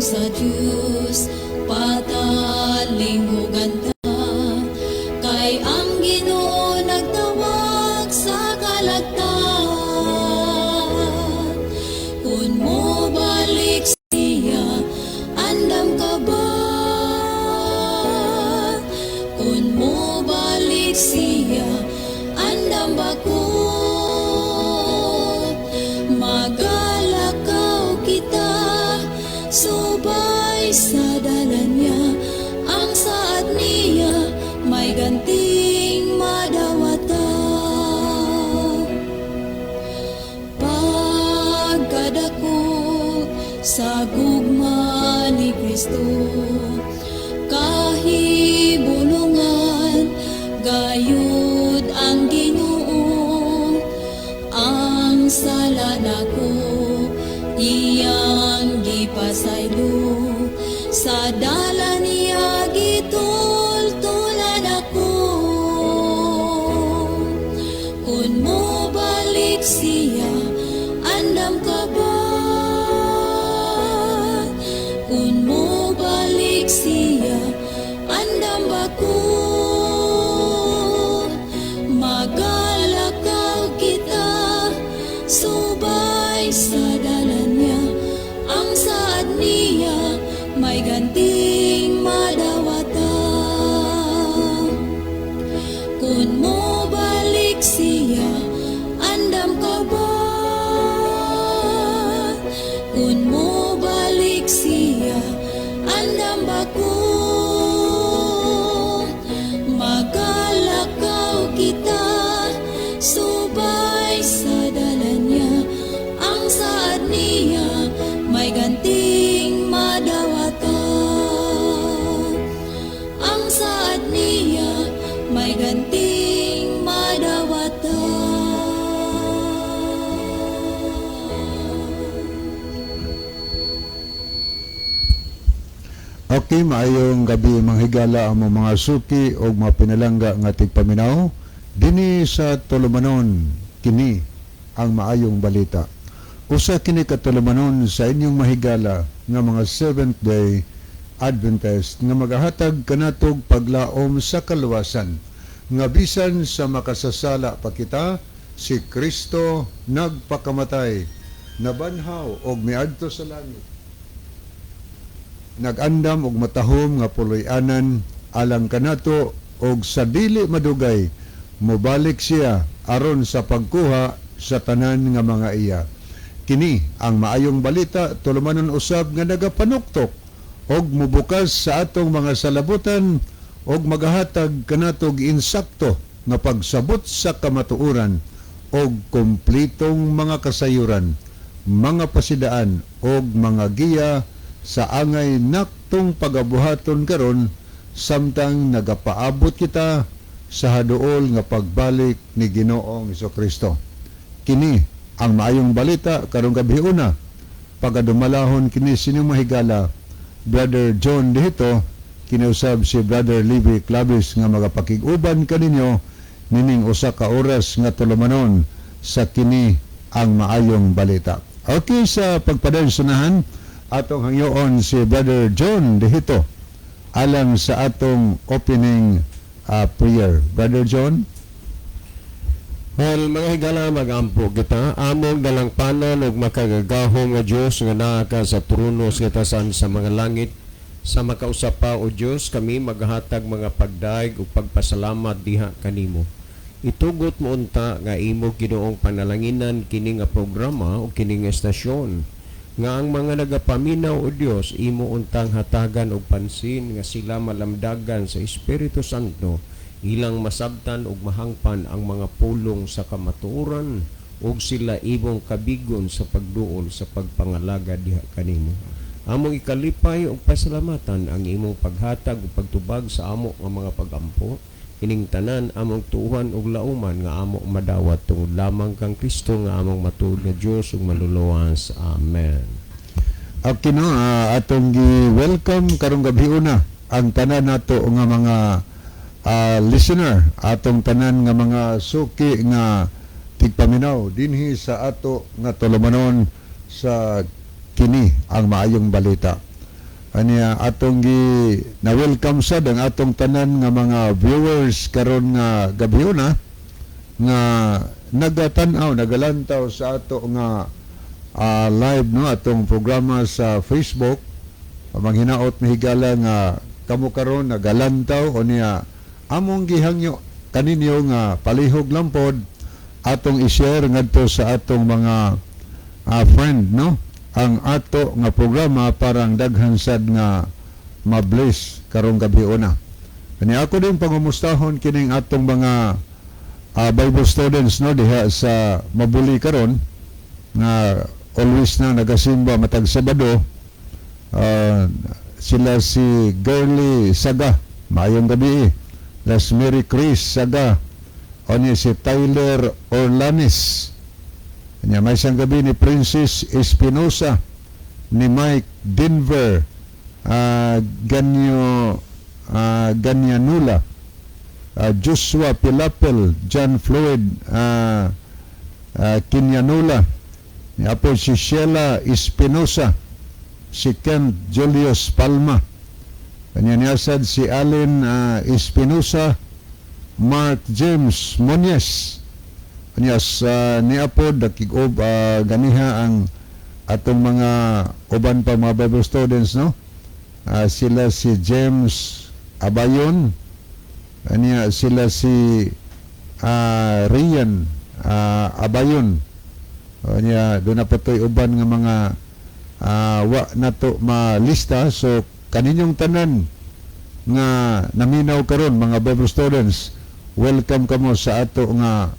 Sa Dios, patalinghugan ta, kay ang Ginoo nagtawag sa kalagtan. Kung mo balik siya, andam ka ba? Kung mo balik siya, andam ba ko? Magalakaw kita subay sa dalan niya. Ang saad niya may ganting madawata. Pagkadako sa gugma ni Kristo, kahibulungan gayud ang Ginoo. Ang sala nako iyang gipasaylo, sa dalan niya gitultulan ako. Kung mo balik siya, andam ka ba? Kung mo balik siya, andam ba ko? Magalakaw kita subay sa dalan niya. Ang saad niya may ganting madawata. Kung mo balik siya, andam ka ba? Kung mo balik siya, andam ba ko? Magalakaw kita subay sa dalan niya. Ang saad niya may ganting madawata. Ang saad niya may ganting madawata. Okay, maayong gabi, mga higala, among mga suki o mga pinalangga nga tigpaminaw dinhi sa tulumanon "Kini ang Maayong Balita". Usa kini ka tulumanon sa inyong mahigala nga mga Seventh Day Adventist nga magahatag kanatog paglaom sa kaluwasan nga bisan sa makasasala pa kita, si Kristo nagpakamatay, nabanhaw og miadto sa langit, nag-andam og matahom nga puloy-anan alang kanato, og sa dili madugay mobalik siya aron sa pagkuha sa tanan nga mga iya. Kini ang Maayong Balita, tulumanon usab nga nagapanuktok og mubukas sa atong mga salabutan og magahatag kanatog insakto nga pagsabot sa kamatuoran og kumplitong mga kasayuran, mga pasidaan og mga giya sa angay naktong pagabuhaton karon samtang nagapaabot kita sa haduol nga pagbalik ni Ginoong Kristo. Kini ang Maayong Balita karong gabi una. Pagadumalahon kini sinyong mahigala, Brother John Dihito, kinausab si Brother Libby Clavis nga magapakig-uban kaninyo nining usa ka oras nga tulumanon sa "Kini ang Maayong Balita". Okay, sa pagpadayon sunahan, atong hangyoon si Brother John Dihito alang sa atong opening prayer. Brother John? Well, mga higala, magampo kita. Among dalangpanan ug makagagahom nga Dios nga naa ka sa trono sa katasan sa mga langit. Sa makausa pa, o Dios, kami maghatag mga pagdaig ug pagpasalamat diha kanimo. Itugot mo unta nga imo Ginoong panalanginan kini nga programa o kini nga estasyon, nga ang mga nagapaminaw, o Dios, imo untang hatagan og pansin nga sila malamdagan sa Espiritu Santo, ilang masabtan ug mahangpan ang mga pulong sa kamatuoran, ug sila imong kabigon sa pagduol sa pagpangalaga diha kanimo. Among ikalipay ug pasalamatan ang imong paghatag ug pagtubag sa amo nga mga pagampo. Ining tanan among tuuhan ug lauman nga amo madawat tungod lamang kang Kristo nga among matuod nga Dios ug Manluluwas. Amen. Okay no, atong gi-welcome karong gabi una ang tanan nato nga mga listener, atong tanan nga mga suki nga tigpaminaw dinhi sa ato nga tulumanon sa "Kini ang Maayong Balita". Aniya atong gi na welcome sad ang atong tanan nga mga viewers karon nga gabi na nga nagatan-aw, nagalantaw sa ato nga live, no, atong programa sa Facebook. Manghinaot, mahigala, nga kamo karon nagalantaw o niya among gihangyo kaninyo nga palihog lang pod atong i-share ngadto sa atong mga friend, no, ang ato nga programa parang daghan sad nga ma-bless karong gabi una. Kani ako din pangumustahon kining atong mga Bible students, no, diha sa Mabuli karon nga always na nagasimba matag Sabado. Sila si Girly Saga, maayong gabi. Las Mary Chris Saga, o si Tyler Orlanes. Nya may isang gabi ni Princess Espinosa, ni Mike Denver Ganyo Ganyanula, Joshua Pilapel, John Floyd Kinyanula, ni apo si Sheila Espinosa, si Ken Julius Palma. Kanya niyasad si Allen Espinosa, Mark James Monies. Kanya sa niapod dakig-ob ganiha ang atong mga uban pa mga Bible students, no? Sila si James Abayon, kanya sila si Rian Abayon. Kanya doon na pa to'y uban nga mga wa na to malista. So kaninyong tanan nga naminaw karon, mga Bible students, welcome kamo sa ato nga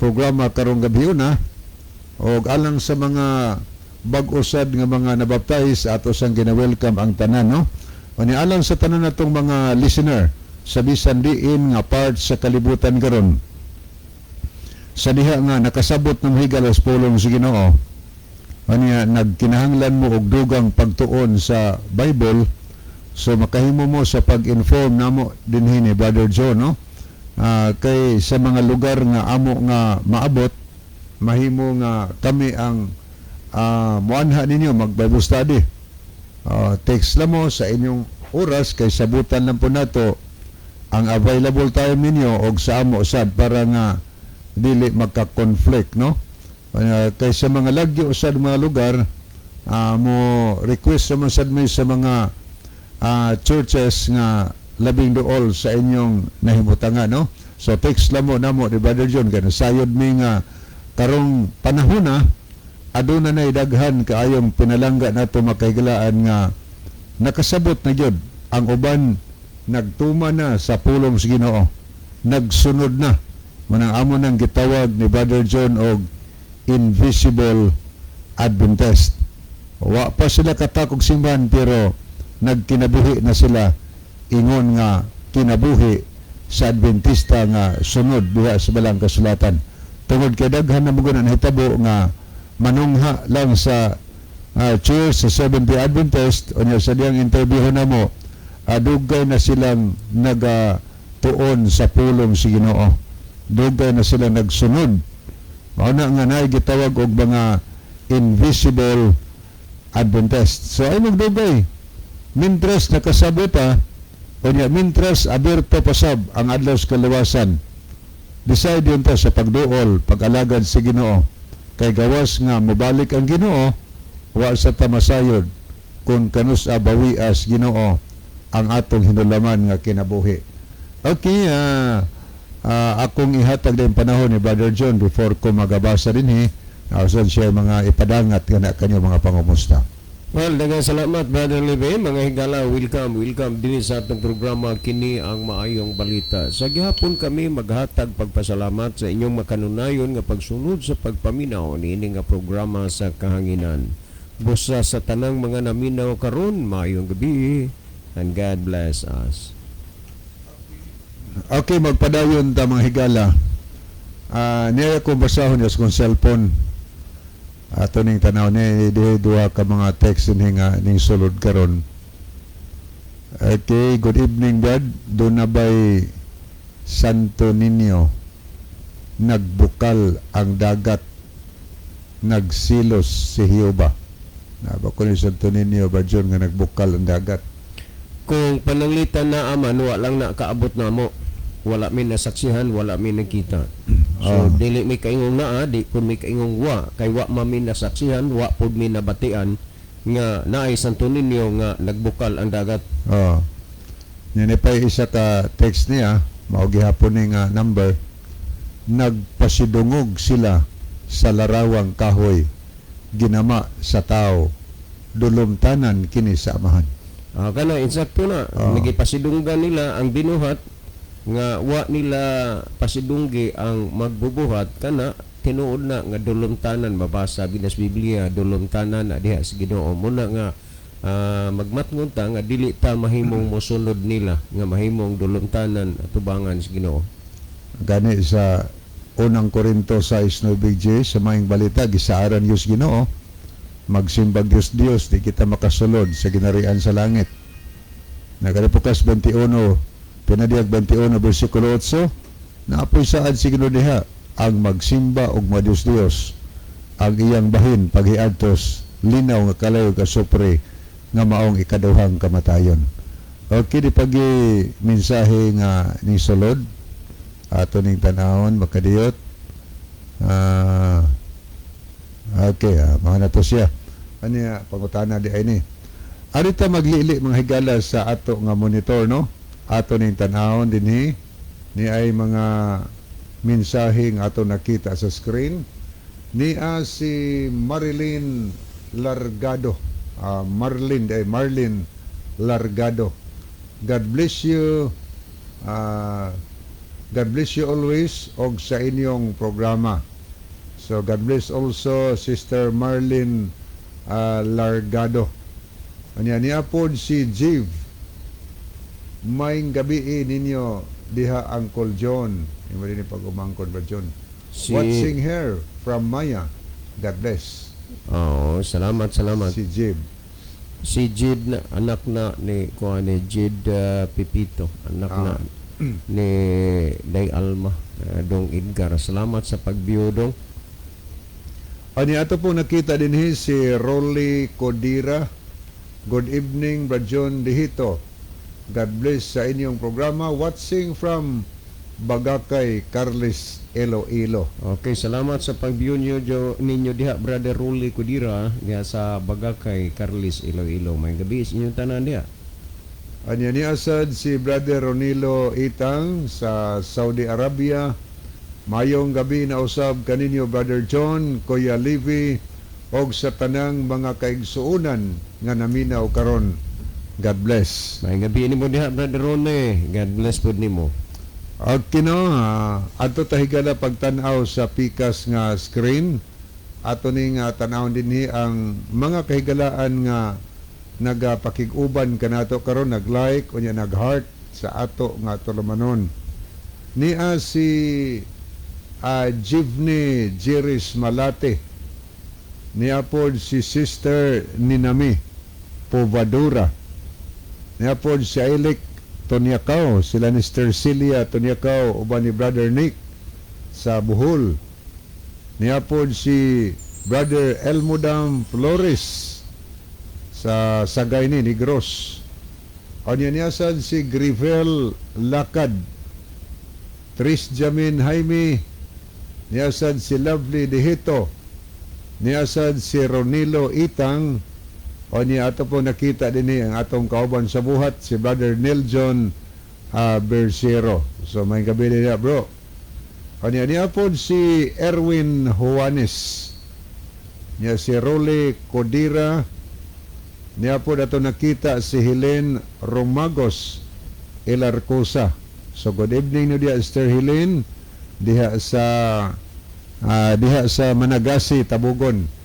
programa karong gabi na. Og alang sa mga bag-o sad nga mga nabaptize, ato sang gina-welcome ang tanan, no. Ani alang sa tanan natong mga listener sa bisan diin nga part sa kalibutan karon, sa diha nga nakasabot ng higala sa pulong sa Ginoo, aniya nagkinahanglan mo og dugang pagtuon sa Bible, so makahimo mo sa pag-inform namo dinhi ni Brother John, no. Kay sa mga lugar nga amo nga maabot, mahimo nga kami ang muanha ninyo mag Bible study. Text lang mo sa inyong oras kay sabutan lang po nato ang available time ninyo og sa amo sad para nga dili magka-conflict, no. Kay sa mga lagyo sa mga lugar, mo request naman sad mi sa mga churches nga labing duol sa inyong nahimutangan, no. So text lang mo namo ni Brother John kay nasayod mi nga karong panahon na aduna nay daghan kaayong pinalangga nato makahigalaan nga nakasabot na gyud. Ang uban nagtuma na sa pulong sa Ginoo, nagsunod na manang amo nang gitawag ni Brother John og invisible Adventist. Wa pa sila katakog simbahan pero nagkinabuhi na sila ingon nga kinabuhi sa Adventista nga sunod diha sa Balang Kasulatan, tungod kay daghan na mo nahitabo nga manungha lang sa church sa Seventh-day Adventist. Unya sa diyang interview na mo, dugay na silang nagatuon sa pulong si Ginoo, dugay na sila nagsunod. Mao na nga naay gitawag og mga invisible Adventist. So ay magdugay mintres nakasabot pa. Unya mintres aberto pasab ang adlaw sa kaluwasan, decide yun ta sa pagduol, pag-alagad sa Ginoo, kay gawas nga mobalik ang Ginoo, wa sa ta masayod kung kanus-a bawias Ginoo ang atong hinulaman nga kinabuhi. Okay, akong ihatag din panahon ni Brother John before ko magabasa dinhi siya mga ipadangat kana kanyo mga pangumusta. Well, daghang salamat, Brother Lebe. Mga higala, welcome, welcome din sa atong programa, kini ang Maayong Balita. Sa gihapon kami maghatag pagpasalamat sa inyong makanunayon nga pagsunod sa pagpaminaw niini nga programa sa kahanginan. Busa sa tanang mga naminaw karon, maayong gabi and God bless us. Okay, magpadayon ta, mga higala. Niya ko basahon sa akong cellphone. Ato ning tanaw ni dihi duha ka mga text dinhi nga ning sulod karon. Okay, "Good evening, Brad. Duna bay Santo Niño? Nagbukal ang dagat. Nagsilos si Jehova." Naa ba ko ni Santo Niño ba John nga nagbukal ang dagat? Kung pananglitan na aman, wa lang na kaabot namo. Wala mi nasaksihan, wala mi nakita. So dili mi kaingong naa, di pud mi kaingong wa, kay wa man mi nasaksihan, wa pud mi nabatian nga naay Santo Niño nga nagbukal ang dagat. Oh. Yan pa isa ka text niya, mao gihapon ni nga number. Nagpasidungog sila sa larawang kahoy ginama sa tao, dulumtanan kini sa Amahan. Ah, kana insakto na. Nagipasidunggan nila ang binuhat nga wa nila pasidunggi ang magbubuhat. Kana tinuod na nga dulumtanan. Mabasa binas Biblia, dulumtanan na diha sa Ginoo muna nga magmatngon ta nga dili ta mahimong mosunod nila nga mahimong dulumtanan atubangan sa Ginoo. Gani sa Unang Korinto 6:9 sa Maayong Balita, gisaaran Diyos Ginoo, magsimbag Dios Dios, di kita makasulod sa ginarian sa langit. Nagaripukas 21, Pinadiag 21 versikulo 8, naapoy saad si Ginoo diha ang magsimba og Diyos Dios, ang iyang bahin paghiadtos linaw nga kalayo ug asupre nga maong ikaduhang kamatayon. Okay, di pagi mensahe nga ni sulod ato ning tanawon, makadiyot. Okay, mga na to siya. Ano ya, pangutana di ay ni. Arita maglili, mga higala, sa ato nga monitor, no? Ato ning tanawon dinhi ni ay mga mensahe nga ato nakita sa screen. Ni si Marilyn Largado. Marlene, ay Marlene Largado. God bless you. God bless you always og sa inyong programa. So God bless also Sister Marlene Largado. Anya niya pod si Jiv. Maayong gabii ninyo diha, Uncle John. Imo din pag umangkon ba, John? Si Watching here from Maya. God bless. Oh, salamat, salamat. Si Jiv. Si Jid na anak na ni kuan ni Jid Pipito, anak na ni Day Alma, Dong Edgar. Salamat sa pag-view, Dong. Ani ato po nakita din si Rolly Codira. Good evening, Brad John Dihito. God bless sa inyong programa. Watching from Bagakay, Carles, Iloilo. Okay, salamat sa pag-view niyo jo, ninyo diha, Brother Rolly Codira, diha sa Bagakay, Carles, Iloilo. Maayong gabii sa inyong tanan diha. Anya ni asad si Brother Ronilo Itang sa Saudi Arabia. Mayong gabi na usab kaninyo, Brother John, Kuya Levi, og sa tanang mga kaigsuonan nga naminaw karon. God bless. Maayong gabii nimo diha, Brother Rone. God bless pud nimo. Okay no, ato ta, higala, pagtan-aw sa pikas nga screen. Ato ning tan-awon dinhi ang mga kahigalaan nga nagapakig-uban kanato karon, nag-like unya nag-heart sa ato nga tulumanon. Nia si Jivni Jiris Malate. Niya pod si Sister Ninami Povadura. Niya pod si Ailik Tonyakaw, sila ni Sister Celia Tonyakaw uban ni Brother Nick sa Bohol. Niya pod si Brother Elmodam Flores sa Sagay ni Negros. Anya niya sad si Grivel Lakad. Tris Jamin Jaime. Niya sad si Lovely Dihito. Niya sad si Ronilo Itang. O niya ato po nakita din ang atong kauban sa buhat, si Brother Neil John Bersero. So maayong gabii niya, bro. O niya niya po si Erwin Juanes. Niya si Role Codira. Niya po ato nakita si Helen Romagos Elarcosa. So good evening no diha, Sister Helen, diha sa Managasi, Tabugon.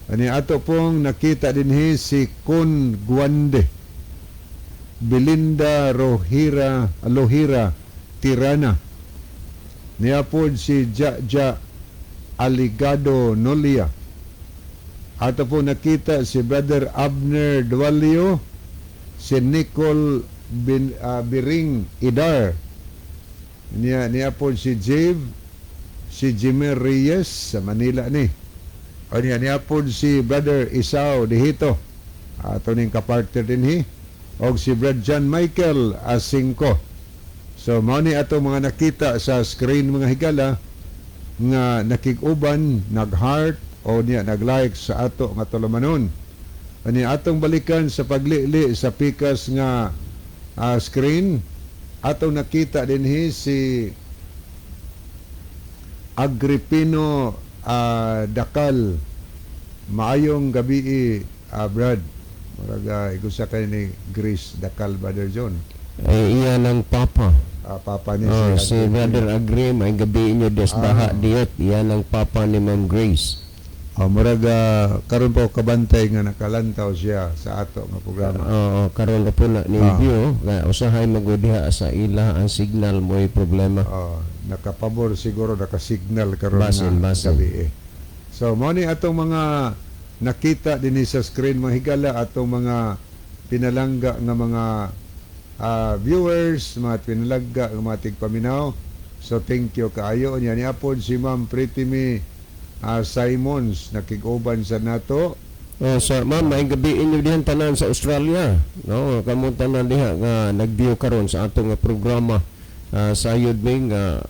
Ani ato pong nakita dinhi si Kun Guande, Belinda Rohira Lohira Tirana. Niya po si Ja Ja Aligado Nolia. Ato po nakita si Brother Abner Dualio, si Nicole Biring Idar. Niya niya po si Jave, si Jimmy Reyes sa Manila ni. Anya niya pod si Brother Isao Dihito. Ato ning kapartner dinhi og si Brad John Michael Asingko. So mao ni ato mga nakita sa screen, mga higala, nga nakig-uban, nag-heart o niya nag-like sa ato nga tulumanon. Ani atong balikan sa paglili sa pikas nga screen, atong nakita dinhi si Agripino Dakal. Maayong gabi, Brad. Murag igusa kay ni Grace Dakal, Brother John. Ay, iya ng papa. Papa ni Oh, si si Agripino. Brother Agri, may gabi inyo des Daha Diot. Iyan ang papa ni Ma'am Grace. Oh, murag karon pa ko kabantay nga nakalantaw siya sa ato nga programa. Oo, karon na po na ni view nga usahay magud diha sa ila ang signal mo ay problema. Oh, nakapabor siguro, nakasignal karon Basin, nga basin. gabi eh. So mao ni atong mga nakita dinhi sa screen, mga higala, atong mga pinalangga nga mga viewers, mga pinalangga nga mga tigpaminaw. So thank you kaayo. Nya niapod si Ma'am Pretty Me Simons, nakig-uban sa nato. Oh, sa ma'am, may gabi inyo dihan tanan sa Australia. No, kamo tanan diha nga nag-view karon sa atong nga programa. Sayod mi nga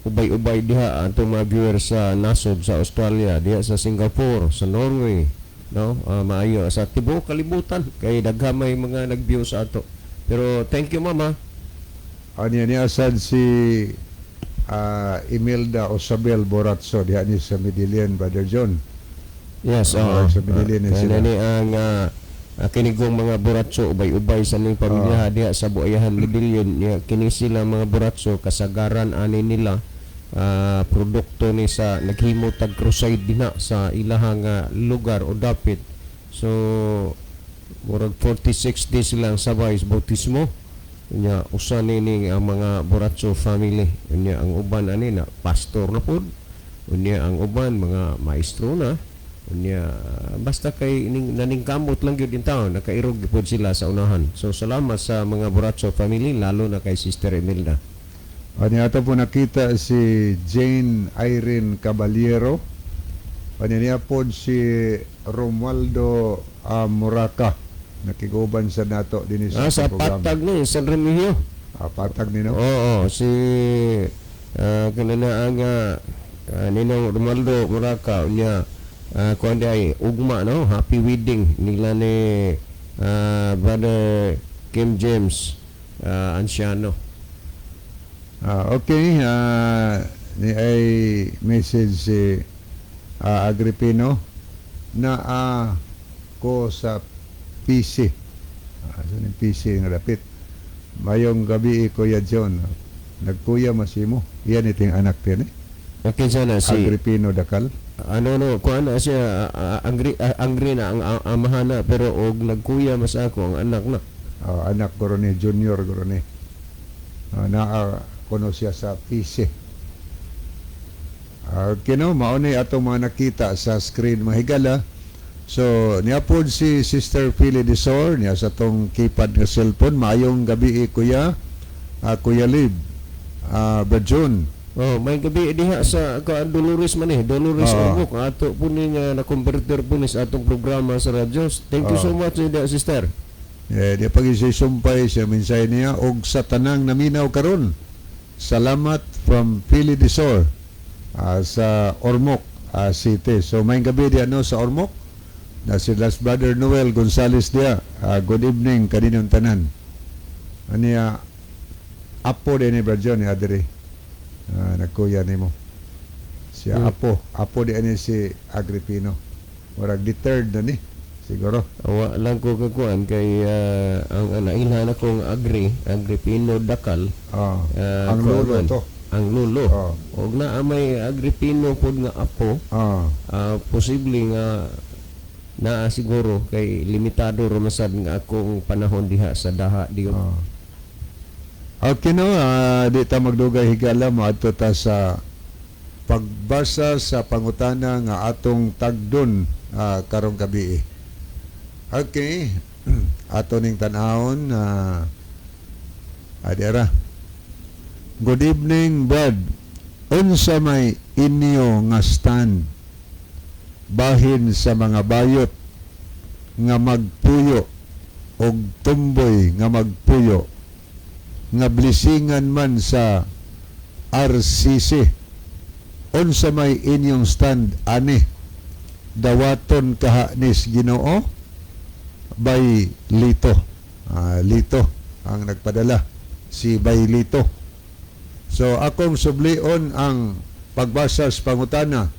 ubay-ubay diha atong mga viewers sa nasod sa Australia, diha sa Singapore, sa Norway, no? Maayo sa tibuok kalibutan kay daghan may mga nag-view sa ato. Pero thank you, mama. Anya ni asad si Imelda Osabel Boratso diha ni sa Medellin, Brother John. Yes, oo. Sa Medellin ni sila. Kaya ni ang kinigong mga Boratso, ubay-ubay sa ning pamilya diha sa Buayahan, Medellin. Ya, kini sila mga Boratso, kasagaran ani nila produkto ni sa naghimo tag crusade dinha sa ilahang lugar o dapit. So murag 46 days silang sabay sa bautismo. Nya usa ni ang mga Boratso family. Nya ang uban ani na pastor na pud. Unya ang uban mga maestro na. Unya basta kay ning naningkamot lang gyud in taon, nakairog gyud sila sa unahan. So salamat sa mga Boratso family, lalo na kay Sister Imelda. Anya ato po nakita si Jane Irene Caballero. Anya niya po si Romualdo Muraca. Nakiguban sa nato dinhi Sa programa. Patag ni San Remigio. Patag ni no? Oo, si kanana ang Ninong Romualdo Muraca, unya kuan ay ugma, no, happy wedding nila ni Brother Kim James Anciano. Okay, ni ay message si Agripino na ko sa PC. Sa ni PC nga dapit. Mayong gabi, Kuya John. Nagkuya masimo. Iyan iting anak tin eh. Okay sana si Agripino Dakal. Ano no, kuan na siya, angry na ang amahan na, pero og nagkuya mas ako ang anak na. Anak ko ron ni junior ko ron eh. Naa kuno siya sa PC. Okay no, mao ni atong mga nakita sa screen, mga higala. So, niapod si Sister Philly Desor niya sa tong keypad nga cellphone. Maayong gabi eh, Kuya. Kuya Lib. Brad. Oh, may gabi diha sa kuan Dolores man eh, Dolores Ormoc, ato po ni nga na-converter po ni sa atong programa sa radyo. Thank you so much diha, sister. Eh, di pag sumpay siya mensahe niya og sa tanang naminaw karon. Salamat from Philly Desor sa Ormoc City. So may gabi di ano sa Ormoc na si last Brother Noel Gonzales dia. Good evening kaninong tanan. Aniya apo din ni Brad John ni adiri. Nagkuya nimo. Siya apo, apo di ani si Agripino. Murag the third na ni siguro. Awa lang ko kakuan kay ang nailhan akong Agripino Dakal. Ang Kuan lolo man, to. Ang lolo. Og naa may Agripino pod nga apo, posible nga naa siguro kay limitado ra man sad nga akong panahon diha sa Daha diyo. Okay no, di ta magdugay, higala, moadto ta sa pagbasa sa pangutana nga atong tagdon karong gabi. Okay, ato ning tan-awon adira. Good evening, Brad. Unsa may inyo nga stand Bahin sa mga bayot nga magpuyo og tumboy nga magpuyo nga blisingan man sa RCC, unsa may inyong stand ani? Dawaton kaha nis Ginoo? By Lito. Lito ang nagpadala, si Bay Lito. So akong sublion ang pagbasa sa pangutana.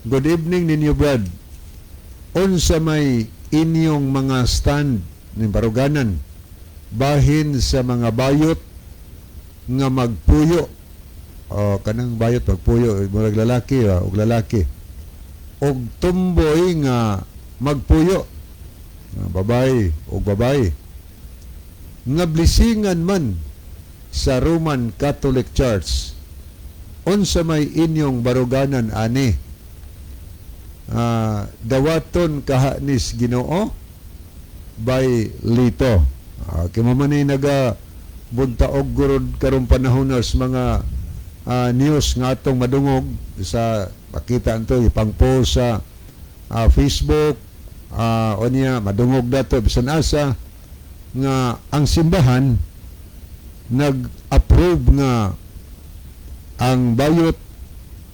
Good evening ninyo, Brad. Unsa may inyong mga stand ni baruganan bahin sa mga bayot nga magpuyo, o kanang bayot magpuyo, murag lalaki og lalaki, og tumboy nga magpuyo, babae og babae, nga blisingan man sa Roman Catholic Church? Unsa may inyong baruganan ani? Dawaton kaha nis Ginoo? By Lito. Kay mao man ni naga buntaog gurod karong panahon sa mga news nga atong madungog sa makita anto ipang-post sa Facebook, unya madungog dato bisan asa nga ang simbahan nag-approve nga ang bayot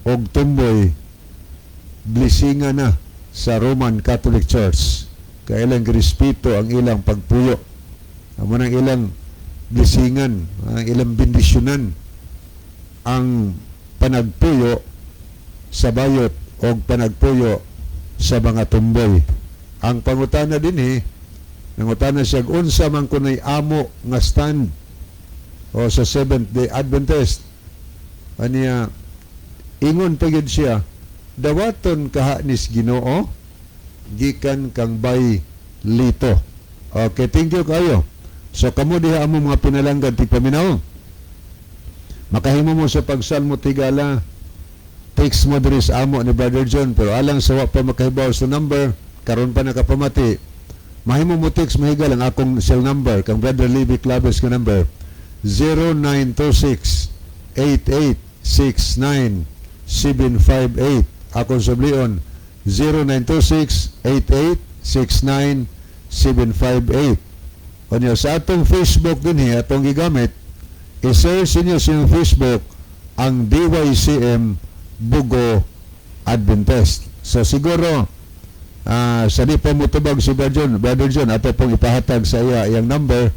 og tumboy blisingan na sa Roman Catholic Church, kay ilang respeto ang ilang pagpuyo, amo nang ilang blisingan, ang ilang bendisyonan ang panagpuyo sa bayot o panagpuyo sa mga tumboy. Ang pangutana dinhi, nangutana siya unsa man kunay amo nga stand o sa Seventh Day Adventist. Aniya ingon pa gyud siya, dawaton kaha nis Ginoo? Gikan kang Bay Lito. Okay, thank you kayo. So kamo diha, amo mga pinalanggan tigpaminaw. Makahimo mo sa pagsalmo tigala, text mo diri sa amo ni Brother John, pero alang sa wa pa makahibaw sa number, karon pa nakapamati, mahimo mo text mahigala ang akong cell number, kang Brother Libby Claves nga number, 0926 8869 758. Akong sublion, 0926 8869 758. Unya sa atong Facebook dinhi, atong gigamit, i-search niyo sa inyong Facebook ang DYCM Bugo Adventist. So siguro sa di pa mutubag si Brother John, Brother John, ato pong ipahatag sa iya iyang number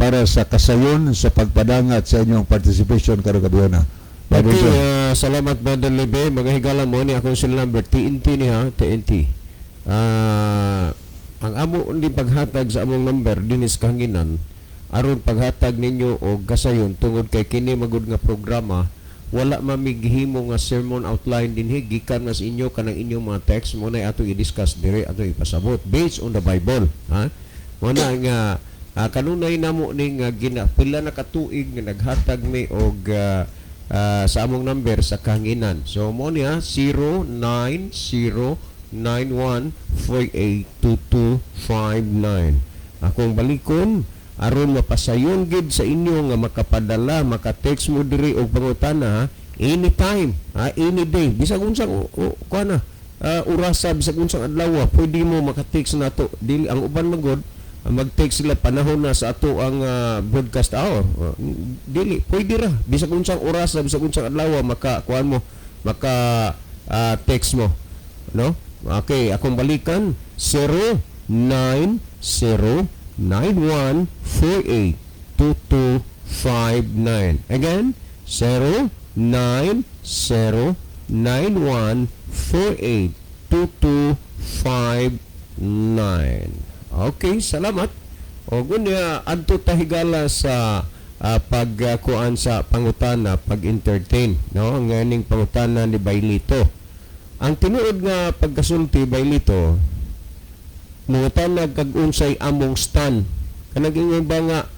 para sa kasayon sa pagpadangat sa inyong participation karong gabi na. Brother Okay, John. Salamat, Brother Lebe. Mga higala, mo ni akong cell number TNT ni ha, TNT. Ang amo ni paghatag sa among number dinis kahanginan aron paghatag ninyo og kasayon tungod kay kini magud nga programa, wala mamigihimo nga sermon outline dinhi, gikan na sa inyo kanang inyong mga text mo na ato i-discuss diri, ato ipasabot based on the Bible, ha. Mo na nga kanunay namo ning gina pila na katuig nga naghatag mi og sa among number sa kahanginan. So mo niya 09091482259. Akong balikon aron mapasayon gid sa inyo nga makapadala, maka-text mo diri og pangutana anytime, ha, any day, bisag unsang kuan na orasa, bisag unsang adlaw, pwede mo maka-text nato. Dili ang uban magod mag-text sila panahon na sa ato ang broadcast hour. Dili, pwede ra bisag unsang oras, bisag unsang adlaw, maka kuan mo, maka text mo, no? Okay, akong balikan, 090 9148 2259. Again, 090 9148 2259. Okay, salamat. O gunya adto ta, higala, sa pagkuan sa pangutana, pag-entertain, no? Ang nganing pangutana ni Bailito. Ang tinuod nga pagkasulti, Bailito, mangutana kag unsay among stand. Kanang ingon ba nga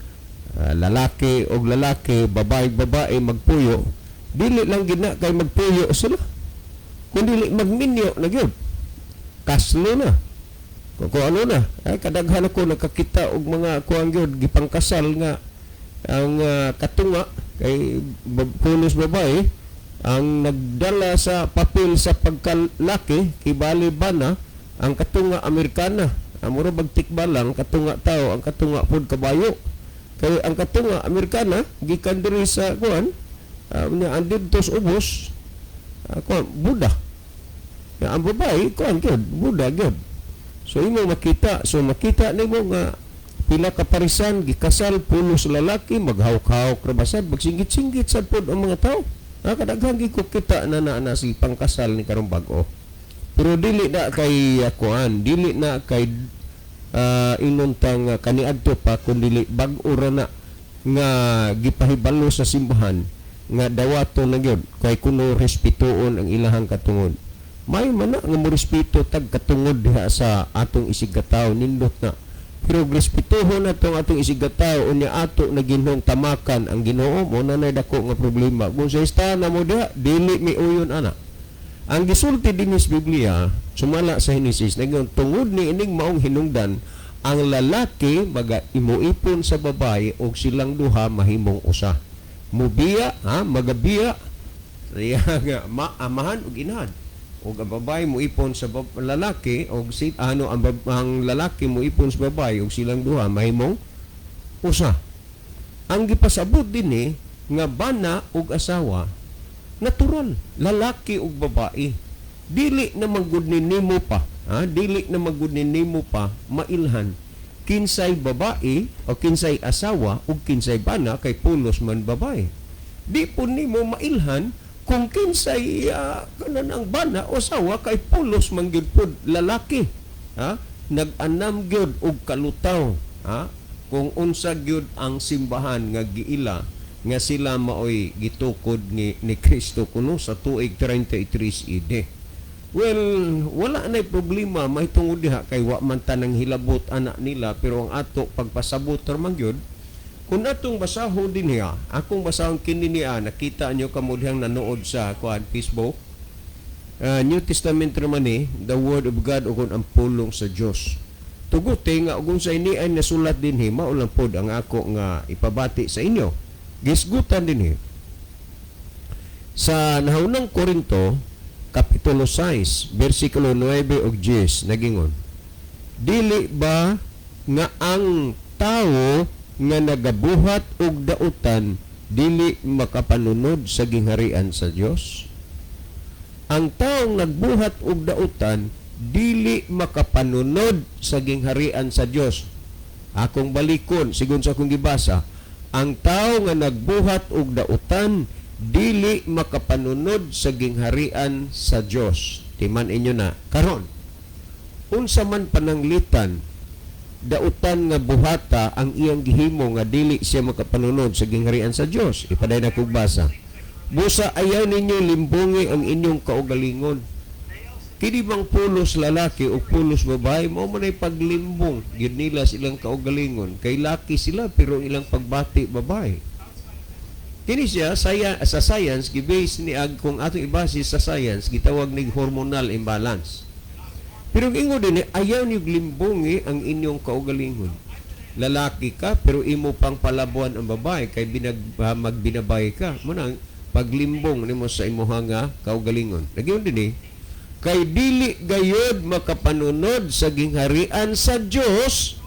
lalaki og lalaki, babae babae magpuyo, dili lang gina kay magpuyo sila. Kung dili magminyo na gyud. Kaslo na. Kung ano na, ay kadaghan ako nakakita og mga kuan gyud gipangkasal nga ang katunga kay pulos babae. Ang nagdala sa papel sa pagkalaki kibali bana ang katunga Amerikana. Mura bag tikbalang katunga tao, ang katunga pod kabayo. Kay ang katunga Amerikana gikan diri sa kuan, nya ang didto sa ubos, kuan Buddha. Ya, ang babae kuan gyud, Buddha gyud. So imo makita, so makita nimo nga pila ka parisan gikasal pulos lalaki, maghawk-hawk ra basad, magsinggit-singgit sad pod ang mga tao. Kadaghan gyud ko kita na na, na si pangkasal ni karong bag-o. Pero dili na kay kuan, dili na kay inuntang kaniadto pa, kun dili bag-o ra na nga gipahibalo sa simbahan nga dawato na gyud kay kuno respetuon ang ilahang katungod. May man na nga mo respeto tag katungod diha sa atong isigkatawo, nindot na. Pero respetuhon natong atong isigkatawo unya ato na ginhong tamakan ang Ginoo, mo na nay dako nga problema. Kung sa istana mo diha, dili miuyon ana. Ang gisulti dinhi sa Biblia, sumala sa Henesis, naging tungod ni ining maong hinungdan, ang lalaki maga imuipon sa babae og silang duha mahimong usa. Mubiya, ha, magabiya, iya nga amahan og inahan. Og ang babae muipon sa lalaki og si ano ang, ang lalaki muipon sa babae og silang duha mahimong usa. Ang gipasabot dinhi nga bana og asawa, natural, lalaki ug babae. Dili na manggod ni nimo pa, ha? Dili na manggod ni nimo pa mailhan kinsay babae o kinsay asawa ug kinsay bana kay pulos man babae. Di po nimo mailhan kung kinsay kanan ang bana o asawa kay pulos man gyud pod lalaki. Ha? Nag-anam gyud og kalutaw, ha? Kung unsa gyud ang simbahan nga giila nga sila maoy gitukod ni Kristo kuno sa tuig 33 AD. Well, wala na'y problema may tungod diha kay wa man tanang hilabot anak nila, pero ang ato pagpasabot ra man gyud kung atong basahon dinhiya, akong basahon kini niya, nakita nyo kamo dihang nanood sa kuan Facebook. New Testament raman ni, the Word of God o kung ang pulong sa Dios. Tuguti nga kung sa ini ay nasulat dinhi, mao lang pod ang ako nga ipabati sa inyo. Gisgutan dinhi. Sa nahaunang Korinto, Kapitulo 6, versikulo 9 ug 10, nagingon: "Dili ba nga ang tawo nga nagabuhat og dautan dili makapanunod sa gingharian sa Dios?" Ang taong nagbuhat og dautan dili makapanunod sa gingharian sa Dios. Akong balikon sigon sa akong gibasa, ang tao nga nagbuhat og dautan dili makapanunod sa gingharian sa Dios. Timan inyo na karon, unsa man pananglitan dautan nga buhata ang iyang gihimo nga dili siya makapanunod sa gingharian sa Dios? Ipaday na kog basa. Busa ayaw ninyo limbungi ang inyong kaugalingon. Kini bang pulos lalaki o pulos babae, mao man ay paglimbong gyud nila silang kaugalingon. Kay laki sila pero ilang pagbati babae. Kini siya sa science gibase ni ag kung atong ibase sa science gitawag nig hormonal imbalance. Pero ingon din, ayaw niyo limbungi ang inyong kaugalingon. Lalaki ka pero imo pang palabuan ang babae kay magbinabay ka. Muna paglimbong nimo sa imuha nga kaugalingon. Nagyon din kay dili gayod makapanunod sa gingharian sa Dios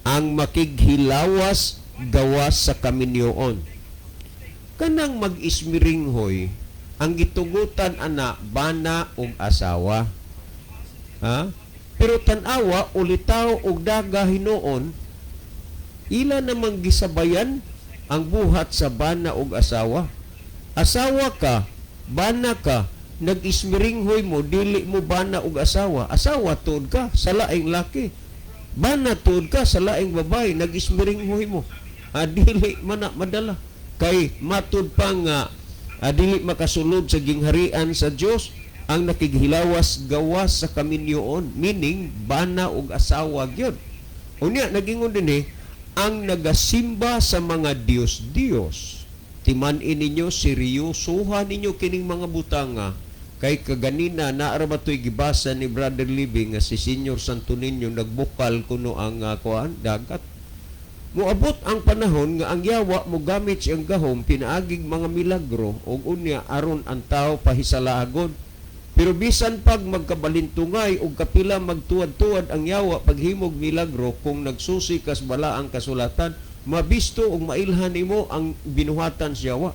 ang makighilawas gawas sa kaminyoon. Kanang mag-ismiringhoy, ang gitugutan ana bana og asawa. Ha? Pero tan-awa ulitaw og daga hinuon, ila namang gisabayan ang buhat sa bana og asawa. Asawa ka, bana ka, nag-ismiringhoy mo, dili mo bana og asawa. Asawa tuod ka sa laing laki. Bana tuod ka sa laing babae, nag-ismiringhoy mo. Dili man na madala. Kay matud pa nga dili makasulod sa gingharian sa Dios ang nakighilawas gawas sa kaminyoon, meaning bana og asawa gyud. Unya nagingon dinhi ang nagasimba sa mga Dios-Dios. Timan-i ninyo, seryosohan ninyo kining mga butanga kay kaganina naara ba to'y gibasa ni Brother Living nga si Senior Santo Niño nagbukal kuno ang kuan dagat. Moabot ang panahon nga ang yawa mogamit siyang gahom pinaagig mga milagro ug unya aron ang tao pahisalaagon. Pero bisan pag magkabalintungay ug kapila magtuwad-tuwad ang yawa paghimog milagro, kung nagsusi kas balaang kasulatan, mabisto ug mailhan nimo ang binuhatan sa yawa.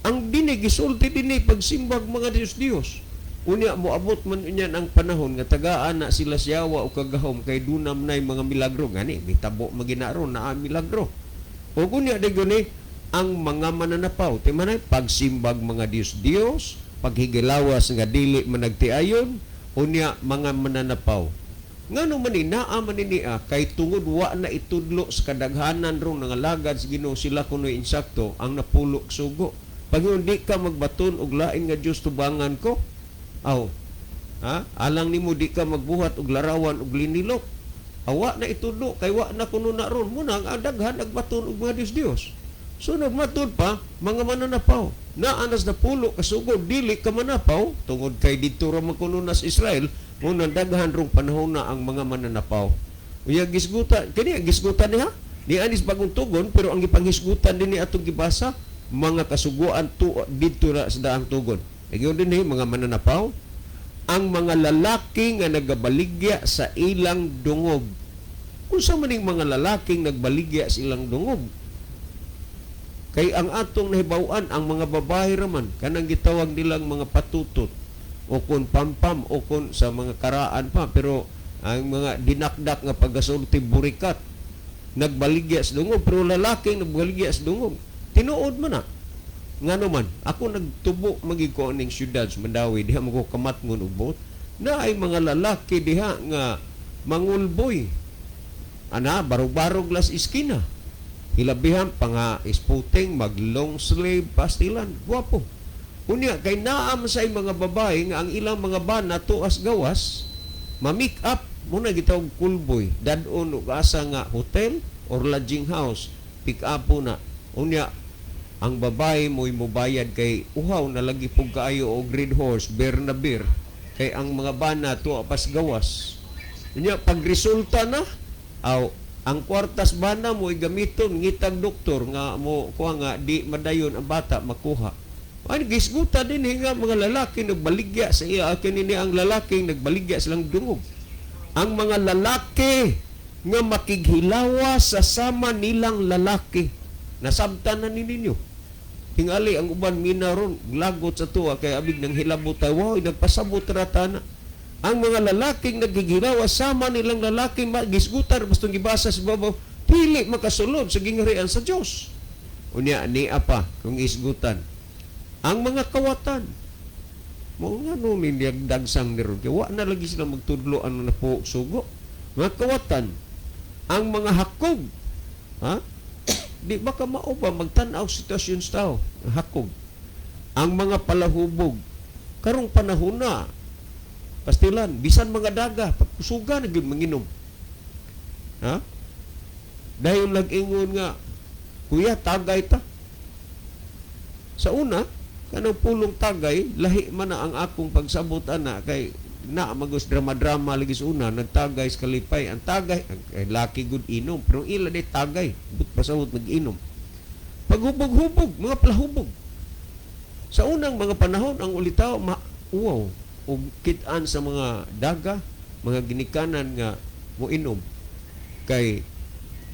Ang dini gisulti dinhi pagsimbag mga Dios-Dios. Unya moabot man unyan ang panahon nga tagaan na sila sa yawa og kagahom kay dunam nay mga milagro, gani mitabo maginaron naa milagro. Ug unya dayon ni ang mga mananapaw, ti manay pagsimbag mga Dios-Dios, paghigilawas nga dili managtiayon, unya mga mananapaw. Ngano man ni naa man ni niya kay tungod wa na itudlo sa kadaghanan rong nangalagad sa Ginoo, sila kuno'y insakto ang napulo sugo. Pag di ka magbaton og lain nga Dios tubangan ko, aw, ha? Alang nimo di ka magbuhat og larawan og linilok. Awa na itudlo kay wa na kuno na ron muna ang daghan nagbaton og mga Dios-Dios. So nagmatud pa mga mananapaw. Naanas na pulo kasugo dili ka manapaw tungod kay didto ra man kuno nas Israel, muna daghan rong panahon na ang mga mananapaw. Uya gisgutan kani gisgutan niya ni anis bagong tugon, pero ang gipanghisgutan dinhi atong gibasa mga kasuguan tu didto ra sa daang tugon. Nagyon dinhi mga mananapaw, ang mga lalaki nga nagabaligya sa ilang dungog. Unsa man ning mga lalaking nagbaligya sa ilang dungog? Kay ang atong nahibaw-an ang mga babae raman kanang gitawag nilang mga patutot o kon pampam o kon sa mga karaan pa, pero ang mga dinakdak nga pagkasulti burikat nagbaligya sa dungog, pero lalaking nagbaligya sa dungog tinuod man na. Ngano man ako nagtubo magig ko aning syudad sa Mandawi, diha mo ko kamatngon og bot na ay mga lalaki diha nga mangulboy ana barog-barog las iskina, hilabihan pa nga isputing mag long sleeve pastilan gwapo. Unya kay naam sa mga babae nga ang ilang mga bana tuas gawas ma-make up muna gitawag kulboy, dad-on og asa nga hotel or lodging house, pick up po na. Unya ang babae mo'y mobayad kay uhaw na lagi pug kaayo og Red Horse beer na beer kay ang mga bana tuwa pas gawas. Unya pag resulta na aw ang kwartas bana mo'y gamiton ngitag doktor nga mo kuha nga di madayon ang bata makuha. Ay gisguta din nga mga lalaki nagbaligya sa iya kini ni ang lalaki nagbaligya silang dungog. Ang mga lalaki nga makighilawa sa sama nilang lalaki. Nasabtan na ni ninyo. Tingali ang uban mina ron lagot sa tuwa kay abig nang hilabot tayo, wow, nagpasabot ra tana. Ang mga lalaking naghihilawa sama nilang lalaki magisgutar bastong gibasa sa babaw, dili makasulod sa gingharian sa Dios. Unya ni apa kung isgutan ang mga kawatan. Mao nga no dagsang ni ron kay wa na lagi sila magtudlo ano na po sugo. Mga kawatan, ang mga hakog, ha? Di ba ka mao ba magtan-aw sitwasyon sa tao, hakog. Ang mga palahubog karong panahon na pastilan bisan mga daga pagkusuga na gyud manginom. Ha? Dayon nag-ingon nga kuya tagay ta. Sa una kanang pulong tagay lahi man na ang akong pagsabot ana kay na magos drama-drama lagi sa una nagtagay sa kalipay ang tagay ang laki good inom pero ila di tagay but pasabot nag-inom paghubog-hubog mga palahubog. Sa unang mga panahon ang ulitaw mauwaw og kit-an sa mga daga mga ginikanan nga moinom kay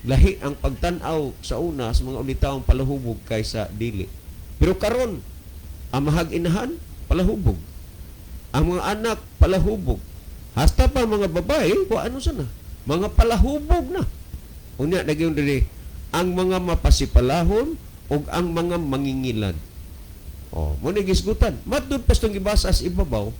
lahi ang pagtan-aw sa una sa mga ulitawang palahubog kaysa dili. Pero karon ang mahag inahan palahubog, ang mga anak palahubog, hasta pa mga babae wa ano sana mga palahubog na. Unya nagyong diri ang mga mapasipalahon ug ang mga mangingilad. Oh, mo ni gisgutan. Matud pa itong gibasa sa ibabaw,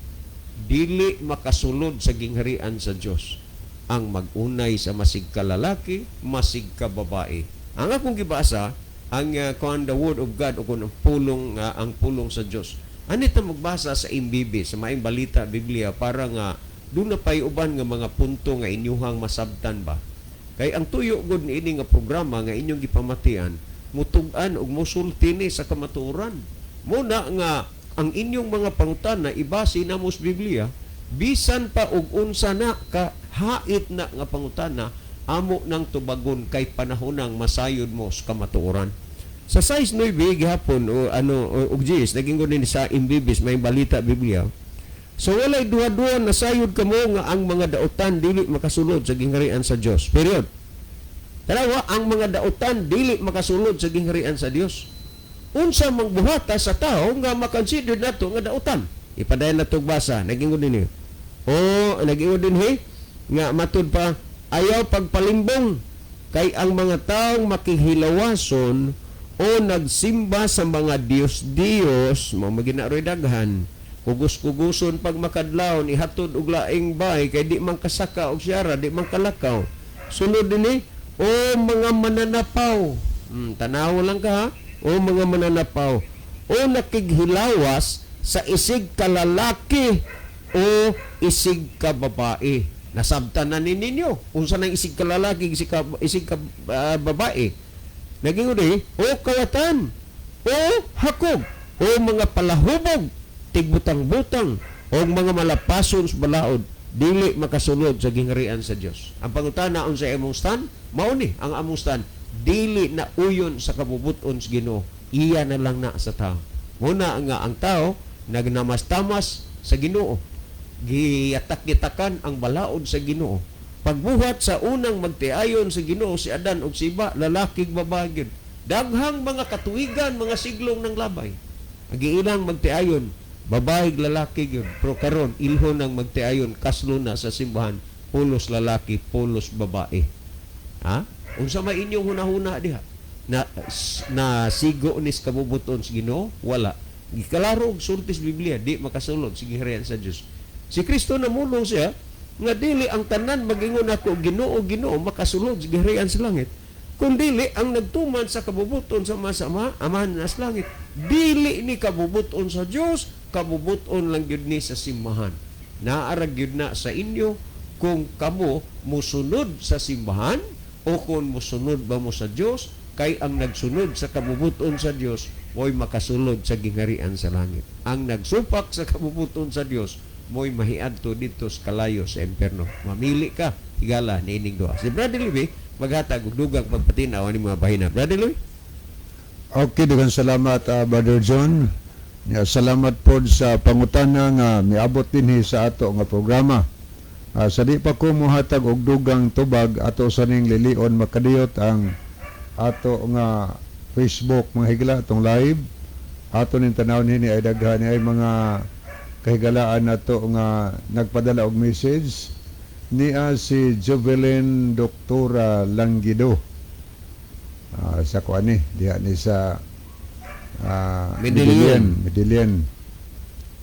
dili makasulod sa gingharian sa Dios ang magunay sa masig ka lalaki, masig ka babae. Ang akong gibasa ang kuan the word of God o kun ang pulong sa Dios. Ani ta magbasa sa MBB, sa Maayong Balita Biblia, para nga doon na pa'y uban nga mga punto nga inyuhang masabtan ba. Kay ang tuyo gud niini nga programa nga inyong gipamatian, mutug-an ug mosulti ni sa kamatuoran. Muna nga ang inyong mga pangutana ibase namo sa Biblia, bisan pa og unsa na ka hait na nga pangutana, Amo nang tubagon kay panahonang masayod mo sa kamatuoran. Sa 6:9 gihapon o ano og GS naging din sa MBBs may balita Biblia. So walay duha-duha, nasayod kamo nga ang mga dautan dili makasulod sa gingharian sa Dios. Period. Tanawa, ang mga dautan dili makasulod sa gingharian sa Dios. Unsa mang buhata sa tao nga makonsider nato nga dautan? Ipadayon na basa, nagingon din o nagingon din he nga matud pa, ayaw pagpalimbong, kay ang mga taong makihilawason o nagsimba sa mga Diyos-Diyos mo maginaroy daghan, kugos-kuguson pag makadlawon, ihatod og laing bay kay di man kasaka og siyara, di man kalakaw. Sunod din eh, o mga mananapaw, tanaw lang ka ha, o mga mananapaw o nakighilawas sa isig kalalaki o isig kababae. Nasabtan na ni ninyo unsa nang isig kalalaki, isig ka babae. Naging uli, o kawatan o hakog o mga palahubog, tigbutang-butang o mga malapason sa balaod dili makasulod sa gingharian sa Dios. Ang pangutana, unsa imong stand? Mao ni ang among stand, dili na uyon sa kabubuton sa Ginoo, iya na lang na sa tao. Muna nga ang tao nagnamastamas sa Ginoo, giyatak-gitakan ang balaod sa Ginoo. Pagbuhat sa unang magtiayon sa Ginoo, si Adan ug si Eva, lalaki ug babae gyud. Daghang mga katuigan, mga siglong ng labay. Ang giilang magtiayon, babae ug lalaki gyud. Pero karon ilhon ang magtiayon, kaslo na sa simbahan, pulos lalaki, pulos babae. Ha? Unsa may inyong hunahuna diha? Na sigo ni sa kabubuton sa Ginoo? Wala. Gikalaro og sulti sa Biblia, di makasulod sa gingharian sa Dios. Si Kristo namulong siya nga dili ang tanan magingon ako, "Ginoo, Ginoo," makasulod sa gingharian sa langit, kun dili ang nagtuman sa kabubuton sa masama Amahan na sa langit. Dili ni kabubuton sa Dios, kabubuton lang gyud ni sa simbahan. Naara gyud na sa inyo kung kamo musunod sa simbahan o kung musunod ba mo sa Dios, kay ang nagsunod sa kabubuton sa Dios mo'y makasulod sa gingharian sa langit. Ang nagsupak sa kabubuton sa Dios mo'y mahiadto didto sa kalayo sa impierno. Mamili ka, higala niining duha. Si Brother Louie maghatag og dugang pagpatinaw ani mga bahina. Brother Louie? Okay, daghang salamat, Brother John. Ya, salamat pod sa pangutana nga miabot dinhi sa ato nga programa. Sa di pa ko mohatag og dugang tubag, ato sa ning lilion makadiyot ang ato nga Facebook, mga higala, atong live. Ato ning tanawon hini ay daghan ay mga kahigalaan nato nga nagpadala og message niya, si Jovelyn Doktora Langido. Sa kuan ni diha ni sa Medellin. Medellin.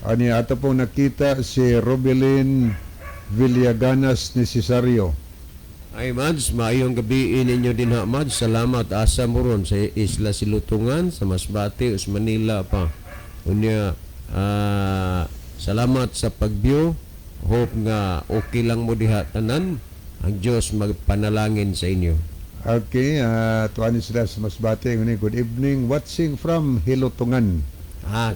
Ani ato pong nakita si Robelin Villaganas ni Cesario. Ay Mads, maayong gabi ninyo din ha, Mads. Salamat, asa mo ron sa Isla Silutungan, sa Masbate, o sa Manila pa. Unya, salamat sa pag-view. Hope nga okay lang mo diha tanan. Ang Diyos magpanalangin sa inyo. Okay, tuan sila sa Masbate. Nguni, good evening. Watching from Hilutungan.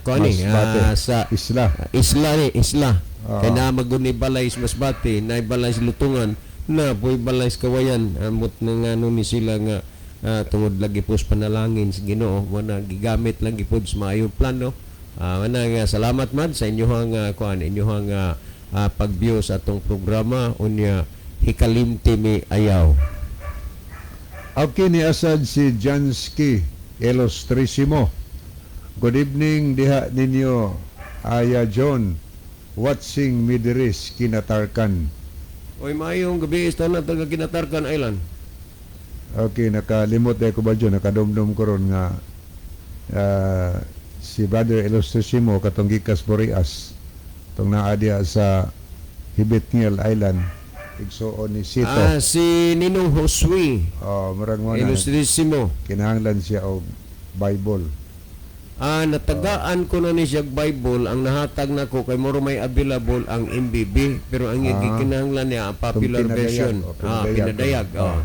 Kuan ni, Masbate. Sa Isla. Isla ni, isla. Ah. Kay na maguni balay sa Masbate, na balay sa Lutungan, na po'y balay sa Kawayan. Amot na nga no ni sila nga tungod lagi po sa panalangin sa Ginoo, wala gigamit lang gipod sa maayong plano. Mana nga salamat man sa inyong kuan, inyong pag-view sa atong programa, unya hikalimti mi ayaw. Okay, ni asad si Jansky Ilustrisimo. Good evening diha ninyo, Aya John. Watching Midiris Kinatarkan. Oy, maayong gabi sa tanan taga Kinatarkan Island. Okay, nakalimot ko ba dyan? Nakadumdum ko ron nga si Brother Ilustrisimo katong gikas Boreas tong naa diha sa Hibitngil Island, igsuon ni Sito. Si Ninong Josue Oh, murag mo na Ilustrisimo. Kinahanglan siya og Bible. Natagaan ko na ni siya Bible, ang nahatag nako kay moro may available ang MBB, pero ang gikinahanglan niya ang popular Itong pinadayag, version. oh, pinadayag. Pinadayag. Oh.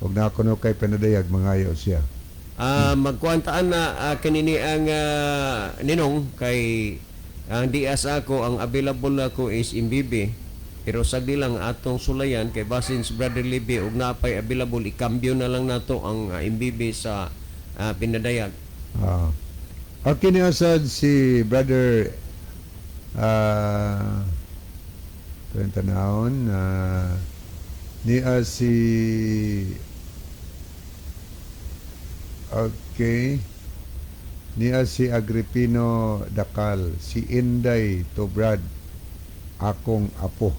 Ug na kuno kay pinadayag, mangayo siya. Magkuantaan na kanini ang Ninong kay ang dias ako, ang available ako is MBB. Pero sagdi lang atong sulayan kay basin si Brother Libby og napay available, ikambyo na lang nato ang MBB sa pinadayag. Ah. Okay ni asad si Brother tanawon niya si, okay, niya si Agripino Dakal, si Inday Tobrad, akong apo.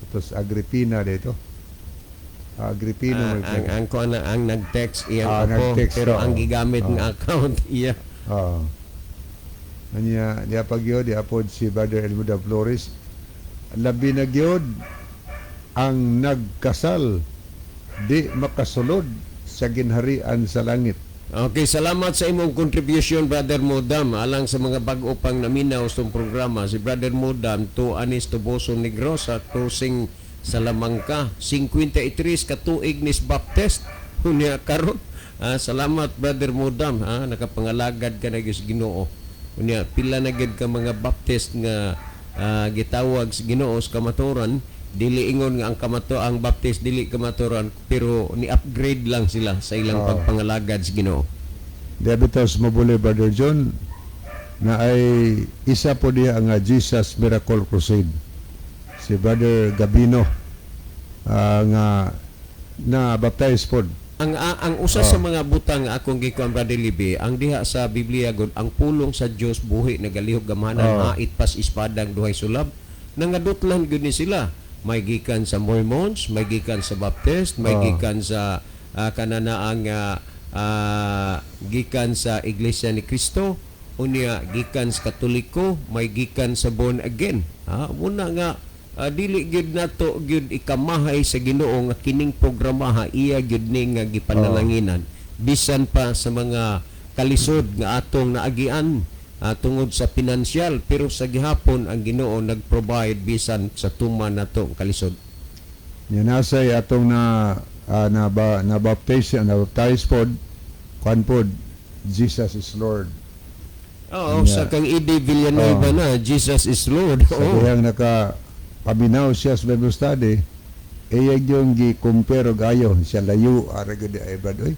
Katos Agripina dito. Agripino may Ang ang kuan na ang nag-text iyang apo nag-text, pero oo. ang gigamit nga account iya. Oo. Anya, diya pa gyud, diya pod si Brother Elmuda Flores. Labi na gyud ang nagkasal di makasulod sa ginharian sa langit. Okay, salamat sa imong contribution, Brother Modam. Alang sa mga bag-o pang naminaw sa programa, si Brother Modam to Anis Toboso Negros sa Crossing Salamangka, 53 ka tuig nis Baptist. Unya karon. Salamat, Brother Modam, ha, nakapangalagad ka na gyud sa Ginoo. Unya pila na gyud ka mga Baptist nga gitawag sa Ginoo sa kamaturan. Dili ingon nga ang Baptist dili kamaturan, pero ni-upgrade lang sila sa ilang pagpangalagad sa Ginoo. Diabetes mabuli, Brother John, na ay isa po diha nga Jesus Miracle Crusade. Si Brother Gabino nga na baptize pod. Ang usa sa mga butang nga akong gikuan, Brother Libi, ang diha sa Biblia gud, ang pulong sa Dios buhi, nagalihok gamhanan, ait pas espadang duhay sulab. Nangadutlan gyud ni sila. May gikan sa Mormons, may gikan sa Baptist, may gikan sa kananaang gikan sa Iglesia ni Cristo, unya gikan sa Katoliko, may gikan sa born again. Ha, muna nga dili gyud nato gyud ikamahay sa Ginoo nga kining programa iya gyud ni nga gipanalanginan bisan pa sa mga kalisod nga atong naagian tungod sa pinansyal, pero sa gihapon ang Ginoo nag-provide bisan sa tuman nato kalisod. Nya nasay atong na na ba, na baptize, na baptize pod, kwan pod, Jesus is Lord. Oo, sa kang Eddie Villanueva na Jesus is Lord. Sa dihang naka paminaw siya sa Bible study, iya yung gi-compare og ayo siya, layo ara gyud ay, brad, oy.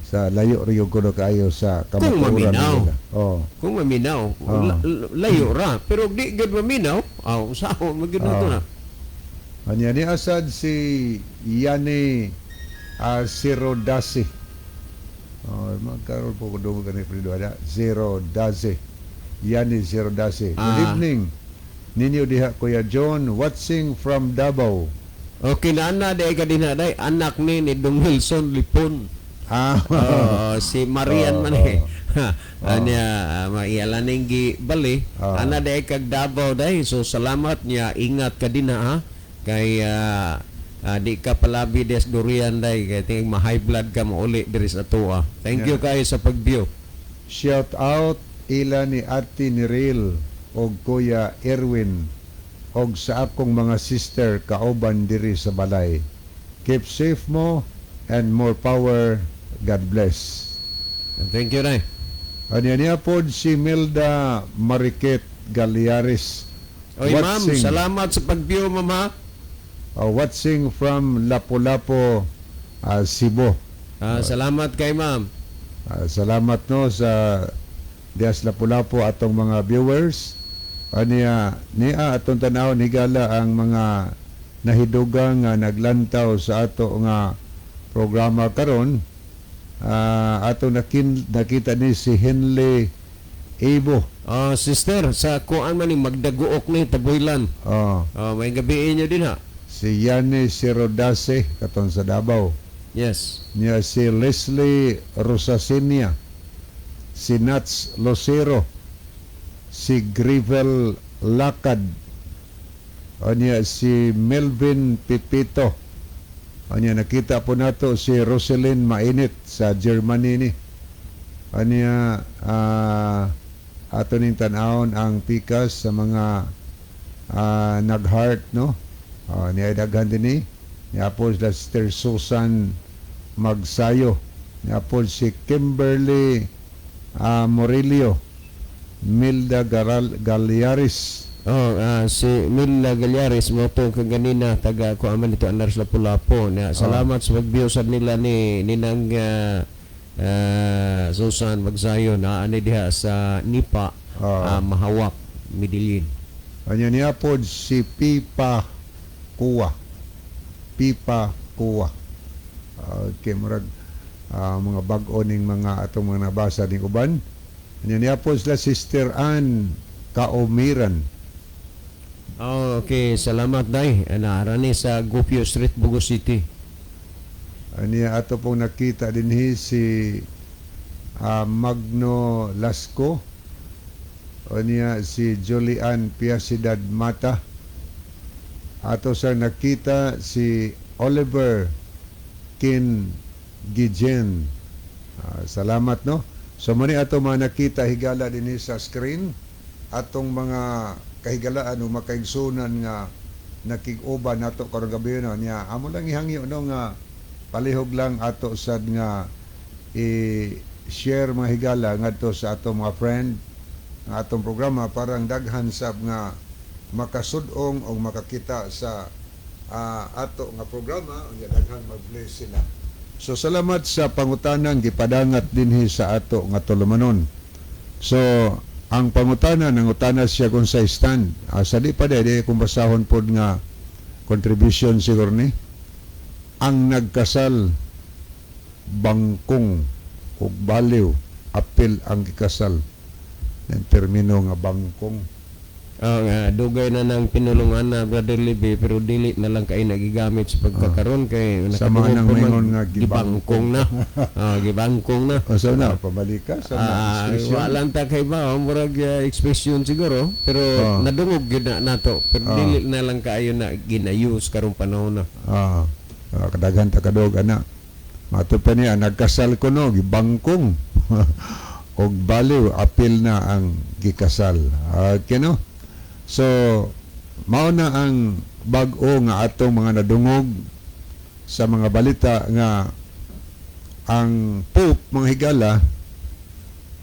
Sa layo ra gyud kuno kaayo sa Kung kamatuoran maminaw. nila. Oh. Kung maminaw, layo ra, pero di gyud maminaw, aw sahon man gyud nato na. Anya ni asad si Yani Sirodasi. Oh, magkaroon po ko doon kani Fredo ada. Zero Dasi. Yani Zero Dasi. Good evening ninyo diha, Kuya John, watching from Davao. Okay na ana day ka din day anak ni Dong Wilson Lipon. Oh, si Marian man eh. Anya maialaning gi bali. Ana day kag Davao day. So salamat niya, ingat ka din ha. Kay di ka palabi des durian day kay ting ma-high blood ka mauli diri sa atoa. Thank you kay sa pag-view. Shout out ila ni Ate Niril og Kuya Erwin og sa akong mga sister kauban diri sa balay. Keep safe mo and more power. God bless. Thank you, Nay. Anya niya pod si Milda Mariket Galiares. Oy ma'am, salamat sa pag-view, ma'am ha. Watching from Lapu-Lapu, Cebu. Salamat kay ma'am. Salamat no sa Dias Lapu-Lapu atong mga viewers. Aniya niya atong tan-aw higala ang mga nahidugang nga naglantaw sa ato nga programa karon. Ato nakita ni si Henley Ebo. Sister, sa kuan man ni magdaguok ni Tabuilan. Oh, Oh, may gabi inyo din ha. si Yani Sirodase katon sa Davao. Niya si Leslie Rosasinia, si Nats Lucero, si Grivel Lakad, o niya si Melvin Pipito. O niya nakita po nato si Roselyn Mainit sa Germany ni. O niya ato ning tan-awon ang pikas sa mga nag-heart, no? Niya daghan din ni. Niya po sila Sister Susan Magsayo. Niya po si Kimberly Morillo, Milda Galiaris. Oh, si Mila Galyares mo to kaganina, taga ko aman ito Anars Lapu-Lapu na salamat sa pag-view sad nila ni Ninang Susan Magsayo na ani diha sa Nipa, Mahawak, Medellin. Anya niya pod si Pipa Kuwa. Pipa Kuwa. Okay, murag mga bag-o ning mga atong mga nabasa ning uban. Anya niya pod sila Sister Ann Kaomiran. Oh, okay, salamat dai. Naara ni sa Gupio Street, Bogo City. Anya ato pong nakita dinhi si Magno Lasco. Anya si Julian Piacidad Mata. Ato sa nakita si Oliver Kin Gijen. Salamat, no. So mani ato mga nakita, higala, dinhi sa screen atong mga kahigalaan o makaigsunan nga nakig-uban nato karong gabi, no. Niya amo lang ihangyo, no, nga palihog lang ato sad nga i-share, mga higala, ngadto sa atong mga friend ang atong programa para ang daghan sab nga makasud-ong o makakita sa ato nga programa, unya daghan mag-bless sila. So salamat sa pangutanang gipadangat dinhi sa ato nga tulumanon. So ang pangutana, nangutana siya kung sa stand. Sa di pa di kung basahon pod nga contribution siguro ni ang nagkasal bangkong ug baliw apil ang gikasal, ng termino nga bangkong. Oh, nga dugay na nang pinulungan na, Brother Libby, pero dili na lang kay nagigamit sa pagkakaron kay Sa mga nakadungog nang pa man, maingon nga gibangkong na. Gibangkong na. O sa na pamalika sa na expression. Wala lang ta kay ba, murag expression siguro, pero nadungog gyud na nato. Pero dili na lang kaayo na gina-use karong panahon na. Kadaghan ta kadog ana. Mato pa niya nagkasal ko, no, gibangkong og baliw apil na ang gikasal. Okay, no? So mao na ang bag-o nga atong mga nadungog sa mga balita nga ang Pope, mga higala,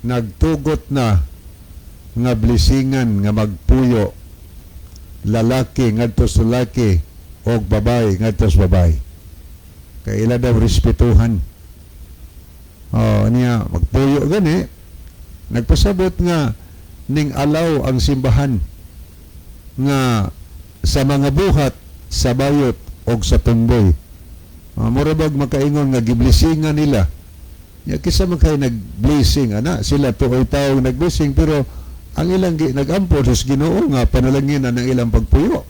nagtugot na nga blessingan nga magpuyo lalaki ngadto sa lalaki og babae ngadto sa babae kay ila daw respetuhan. Oh, niya magpuyo gani, nagpasabot nga ning alaw ang simbahan nga sa mga buhat sa bayot og sa tumboy. Mura bag makaingon nga giblessingan nila ya, kisa man kay nag-blessing ana sila, tuoy tao nag-blessing, pero ang ilang nagampo sa Ginoo nga panalangin ang ilang pagpuyo.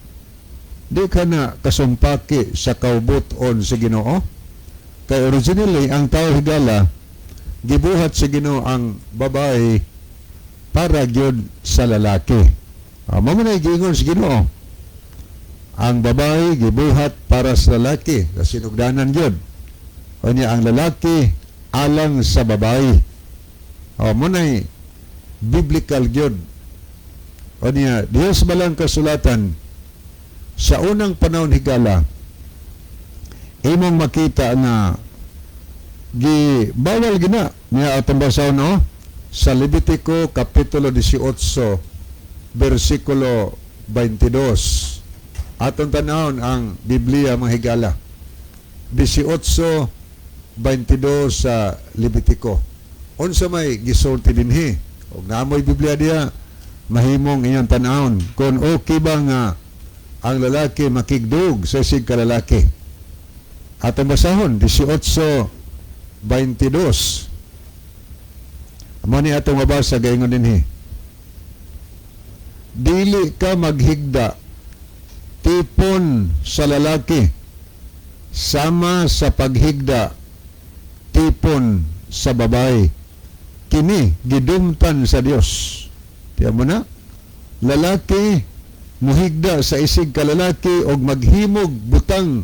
Di ka na kasumpaki sa kaubuton sa Ginoo kay originally ang tao, higala, gibuhat sa Ginoo ang babae para gyud sa lalaki. Mao man ay giingon sa Ginoo, ang babae gibuhat para sa lalaki sa sinugdanan gyud. Unya ang lalaki alang sa babae. O mo nay biblical gyud. Unya Dios balang kasulatan sa unang panahon, higala, imong makita nga gi bawal gina niya. Atong basahon, no, sa Levitico kapitulo 18 bersikulo 22. Atong tanawon ang Biblia, mga higala. 18:22 sa Levitico, unsa may gisulti dinhi? Og naamoy Biblia diya, mahimong inyong tanawon kung okay ba nga ang lalaki makigdug sa isig kalalaki. Atong basahon 18:22. Amo ni atong mabasa, gaingon dinhi: "Dili ka maghigda tipon sa lalaki sama sa paghigda tipon sa babae. Kini gidumtan sa Dios." Tiyan mo na, lalaki muhigda sa isig kalalaki og maghimog butang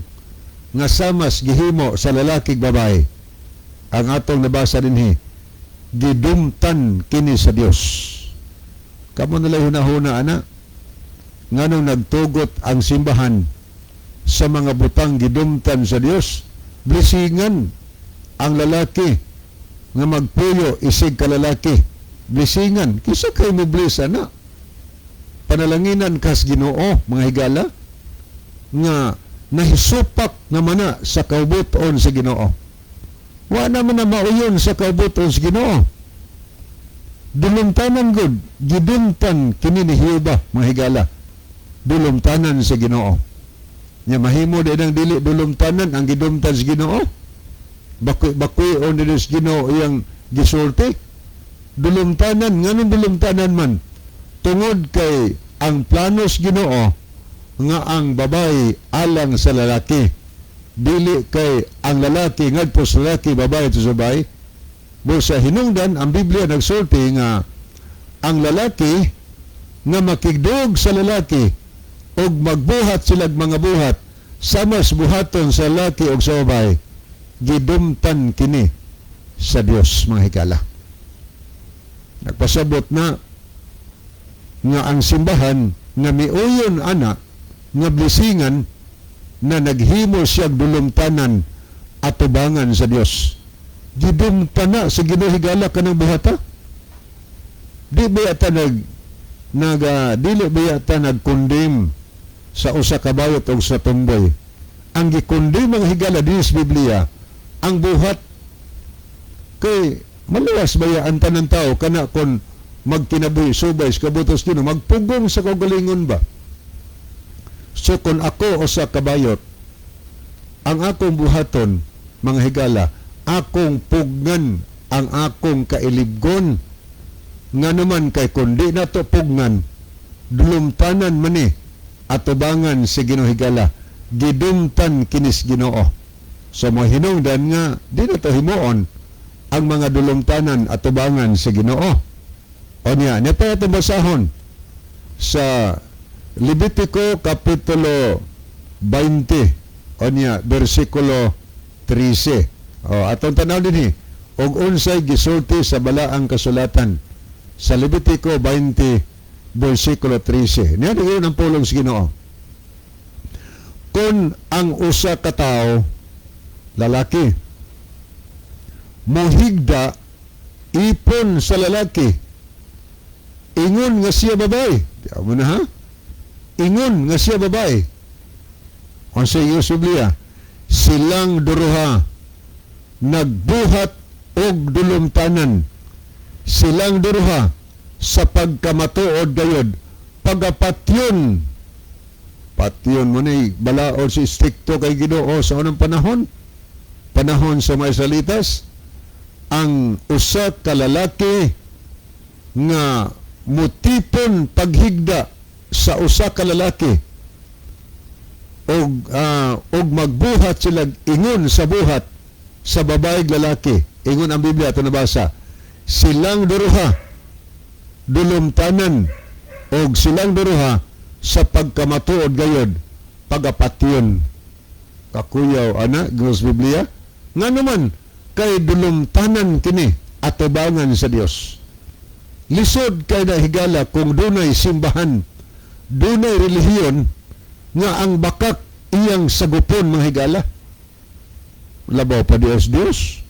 nga samas gihimo sa lalaki ug babae. Ang atong nabasa dinhi, gidumtan kini sa Dios. Kamo nalay hunahuna ana, nganong nagtugot ang simbahan sa mga butang gidumtan sa Dios, blessingan ang lalaki nga magpuyo isig kalalaki? Blessingan, kisa kay mo bless ana? Panalanginan kas Ginoo, mga higala, nga nahisupak naman na sa kaubuton sa Ginoo. Wa naman na mauyon sa kaubuton sa Ginoo. Dulumtanan gud, gidumtan kini ni Jehova, mga higala. Dulumtanan sa Ginoo. Nya mahimo din ang dili dulumtanan ang gidumtan sa Ginoo. Bakoy on din sa Ginoo iyang gisulti. Dulumtanan, nganong dulumtanan man? Tungod kay ang plano sa Ginoo nga ang babae alang sa lalaki. Dili kay ang lalaki ngadto sa lalaki, babae sa babae. Bo sa hinungdan ang Biblia nagsulti nga ang lalaki nga makigdog sa lalaki og magbuhat silag mga buhat sama sa buhaton sa lalaki og sa babae, gidumtan kini sa Dios, mga higala. Nagpasabot na nga ang simbahan nga miuyon ana nga blesingan na naghimo siya dulumtanan atubangan sa Dios. Gidumtan na sa Ginoo, higala, kanang buhata. Di ba ta nag nag dili ba ta nag-condemn sa usa ka bayot og sa tumboy? Ang gi-condemn, mga higala, dinhi sa Biblia ang buhat, kay maluwas ba ang tanan tao kana kon magkinabuhi subay sa kabutos Ginoo, magpugong sa kaugalingon ba? So kung ako usa ka bayot, ang akong buhaton, mga higala, akong pugnan ang akong kailibgon. Nga naman kay kundi na to pugnan, dulumtanan man ni atubangan si Ginoo, higala. Gidumtan kinis Ginoo. So mo hinungdan nga di na to himuon ang mga dulumtanan atubangan si Ginoo. O niya, niya pa itong basahon sa Levitico Kapitulo 20, o niya, versikulo 13. O, atong tanaw din og unsay gisulti sa balaang kasulatan sa Levitico 20 versikulo 13. Niya yun ang pulong sa Ginoo. Kung ang usa ka tawo lalaki mohigda ipon sa lalaki ingon nga siya babae. Di mo na ha? Ingon nga siya babae. Unsa iyo Biblia? Silang duruha nagbuhat og dulumtanan. Silang duruha sa pagkamatuod gayod pagapatyon. Patyon mo ni balaod si strikto kay Ginoo sa unang panahon, panahon sa mga Israelitas. Ang usa ka lalaki nga mutipon paghigda sa usa ka lalaki og magbuhat sila ingon sa buhat sa babae lalaki, ingon ang Biblia ato nabasa, silang duruha dulumtanan og silang duruha sa pagkamatuod gayod pagapatyon. Kakuyaw ana gnos Biblia. Nga naman kay dulumtanan kini atubangan sa Dios. Lisod kay na, higala, kung dunay simbahan, dunay relihiyon nga ang bakak iyang sagupon, mga higala, labaw pa Dios Dios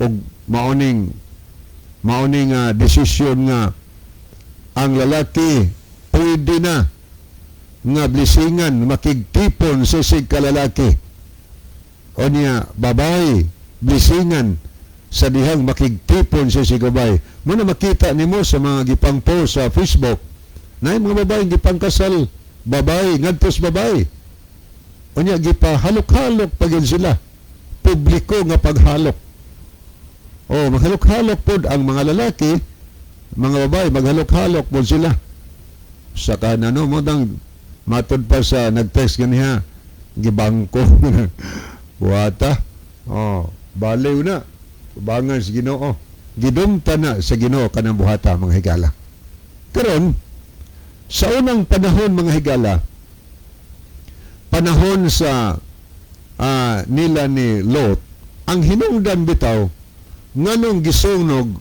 og maoning desisyon nga ang lalaki pwede na nga blesingan makigtipon sa isig kalalaki o niya babae blesingan sa dihang makigtipon sa isig babae. Mo na makita nimo sa mga gipang post sa Facebook na mga babae gipangkasal babae ngadto sa babae. Unya gipahalok-halok pa gyud sila, publiko nga paghalok. O maghalok-halok pod ang mga lalaki, mga babae, maghalok-halok pod sila sa kanano mo dang matod pa sa nag-text ganiha, gibangko buhata. Oh, baliw na bangan sa Ginoo. Gidumta na sa Ginoo kanang buhata, mga higala. Karon sa unang panahon, mga higala, panahon sa nila ni Lot, ang hinungdan bitaw nganong gisunog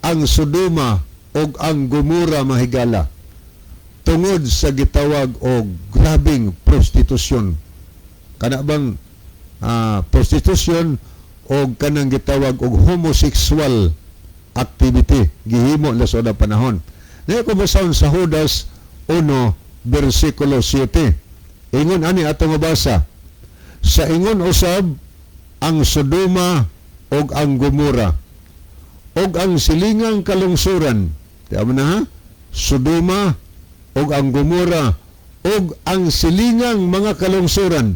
ang Sodoma og ang Gomora, mga higala, tungod sa gitawag og grabing prostitusyon, kana bang prostitusyon og kanang gitawag og homosexual activity gihimo na sa unang panahon. Niya ko basahon sa Judas 1 versikulo 7. Ingon ani atong mabasa. Sa ingon usab ang Sodoma ug ang Gomora ug ang silingang kalungsuran. Tiyan mo na ha? Sodoma ug ang Gomora ug ang silingang mga kalungsuran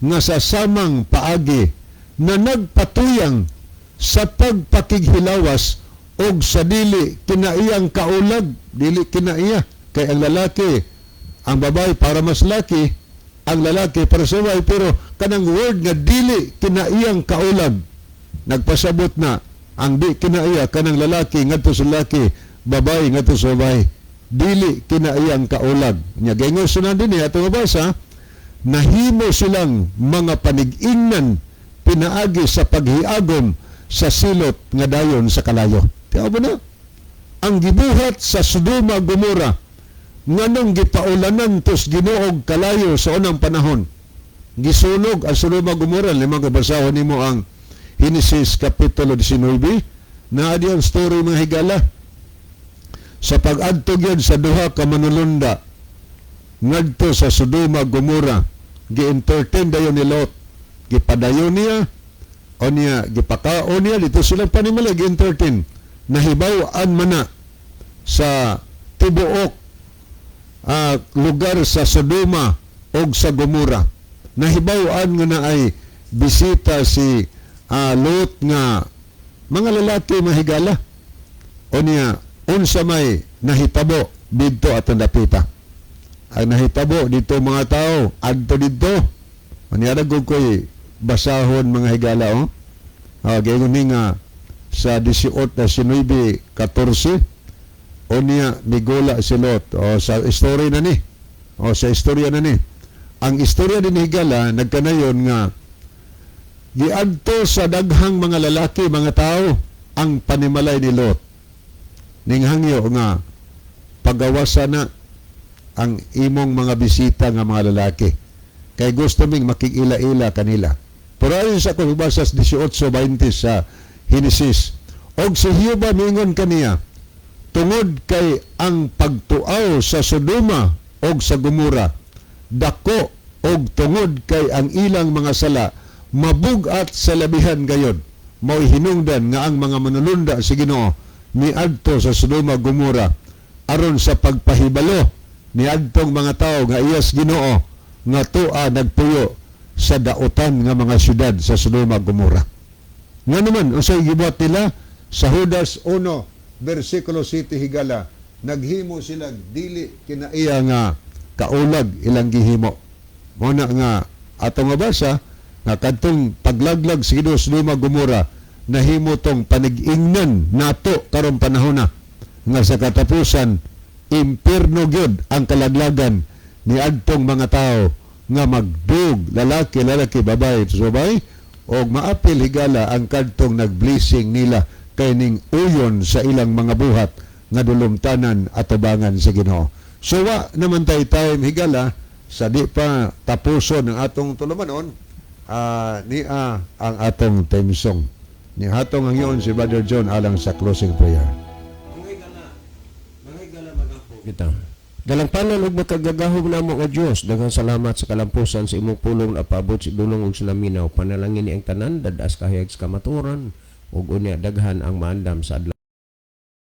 nga sa samang paagi na nagpatuyang sa pagpakighilawas og sa dili kinaiyang kaulag, dili kinaiya kay ang lalaki, ang babae para mas laki, ang lalaki para sa babae, pero kanang word nga dili kinaiyang kaulag nagpasabot na ang di kinaiya kanang lalaki ngadto sa lalaki, babae ngadto sa babae, dili kinaiyang kaulag nya. Gaingon sunan din ato mabasa, nahimo silang mga panig-ingnan pinaagi sa paghiagom sa silot nga dayon sa kalayo. Tiyaw ba na? Ang gibuhat sa Sodoma Gomora nganong gipaulanan tos Ginoo og kalayo sa unang panahon. Gisunog ang Sodoma Gomora. Limang kabasahon nimo ang Genesis Kapitulo 19 na adi ang story, mga higala. Sa pag-adto gyud sa duha ka manulunda ngadto sa Sodoma Gomora, gi-entertain dayon ni Lot, gipadayon niya o niya gipakaon niya dito silang panimalay, gi-entertain. Nahibaw-an man na sa tibuok lugar sa Sodoma og sa Gomora, nahibaw-an nga na ay bisita si Lot nga mga lalaki, mahigala. O niya unsa may nahitabo didto atong dapita? Ang nahitabo dito, mga tao adto didto. Unya ko'y basahon, mga higala, oh. Gayon ni nga sa 18 na 19, 14. Unya migula si Lot. O, sa story na ni. O, sa istorya na ni. Ang istorya din, higala, nagkanayon nga giadto sa daghang mga lalaki, mga tao, ang panimalay ni Lot. Ninghangyo nga pagawasa na ang imong mga bisita nga mga lalaki. Kay gusto ming makig-ila-ila kanila. Pero ayon sa akong basa sa 18:20 sa Henesis, og si Jehova mingon kaniya, "Tungod kay ang pagtuaw sa Sodoma og sa Gomora dako og tungod kay ang ilang mga sala mabugat sa labihan gayod, mao'y hinungdan nga ang mga manulunda sa Ginoo miadto sa Sodoma Gomora aron sa pagpahibalo niadtong mga tao nga iyas Ginoo nga tua nagpuyo sa dautan nga mga syudad sa Sodoma Gomora." Nga naman, unsay gibuhat nila? Sa Judas 1, versikulo 7, higala, naghimo sila dili kinaiya nga kaulag ilang gihimo. Mao na nga atong mabasa nga kadtong paglaglag sa Ginoo sa Sodoma Gomora nahimo tong panig-ingnan nato karong panahon na nga sa katapusan impierno gyud ang kalaglagan ni adtong mga tao nga magdug lalaki lalaki, babae sa babae, og maapil, higala, ang kadtong nagblessing nila kay ning uyon sa ilang mga buhat nga dulumtanan atubangan sa Ginoo. So wa naman tay time, higala, sa di pa tapuson ang atong tulumanon, niya ang atong theme song. Ni hatong ang yon si Brother John alang sa closing prayer. Mga higala, magampo kita. Dalangpanan ug makagagahom namo nga Dios, daghang salamat sa kalampusan sa imong pulong na paabot sa dulong ug sa laminaw. Panalangin ni ang tanan, dad-as kahayag sa kamatuoran ug unya daghan ang maandam sa adlaw.